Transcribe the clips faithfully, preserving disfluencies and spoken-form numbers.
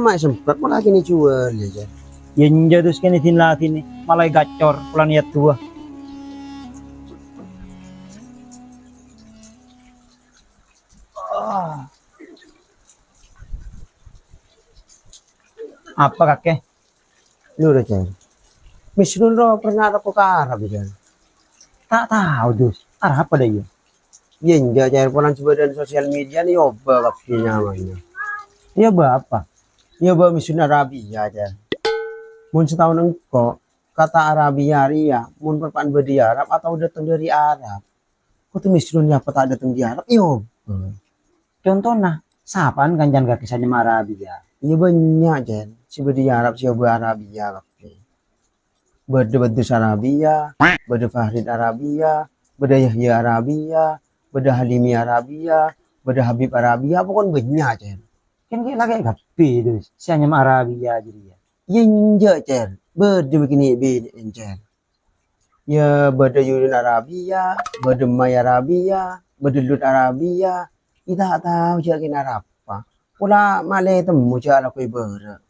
Ma' èsemprot, malah kènè juwâl, yâ, Cèl. Yâ, enjâ', Dus, kènè din-ladinè, malah ègacor, polana èyat duwâ. Apa, Kakè? Lho, Cèl. Misrun rowa pernah arapa ka Arab, Cèl? Ta' tao, Dus. Arapa dâ' iyâ? Yâ, enjâ', Cèl. Polana sè bâdâ è sosial media nèka èobâ kabbhi nyamana. Èobâ apa? Èobâ Misrun Arabia, Cèl. Mon sataon engko', kata Arabia rèya, mon parappa'na bâdâ è Arab otabâ dâteng dâri Arab. Kodhu Misrun rèya apa ta' dâteng dâri Arab, èobâ. Contona, sapa'an kancana Kakè sè anyama Arabia? Iyâ, bânnya', Cèl. Sè bâdâ è Arab, sè èobâ Arabia kabbhi. Bâdâ Badrus Arabia, bâdâ Fahrid Arabia, bâdâ Yahya Arabia, bâdâ Halimi Arabia, bâdâ Habib Arabia, pokokna bânnya', Cèl. Kan kè lakè' kabbhi itu, sè anyama Arabia jârèya. Yâ enjâ', Cèl. Bâdâ bâkènè binè', Cèl. Yâ, bâdâ Yuyun Arabia, bâdâ Mai Arabia, bâdâ Lut Arabia. Iyâ ta' tao jâ' kèng arapa. Pola malè temmo jâ' alako è bârâ'.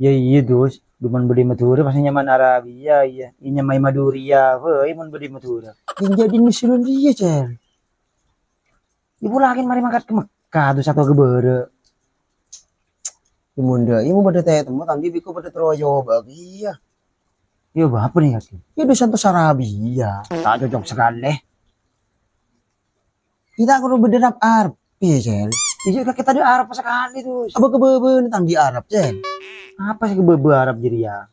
Yâ, iyâ, Dus. Dhu mon bâdâ è Madhurâ pas nyamana Arabia, iyâ. Iyâ, nyamaè Madhuria bhâi mon bâdâ è Madhurâ. Yâ, enjâ' din Misrun rèya, Cèl. Yâ, pola kèng marè mangkat ka Mekkah, Dus, atau ka bârâ'. Yâ, mon dâ', yâ, mon bâdâ tè-, temmo, tang bi' bhâi ko bâdâ terro jâwâb, iyâ. Yâ, bâ apa nè, Kakè? Yâ, Dus, Santo Arabia. Ta' cocok sakalè. Kita kudu bâdâ Arab, Arab, yâ, Cèl. Iyâ, Kakè tadâ' Arab sakalè, Dus. Apa ka bâbâna tang bi' Arab, Cèl? Apa sè ka bâbâ Arab jârèya?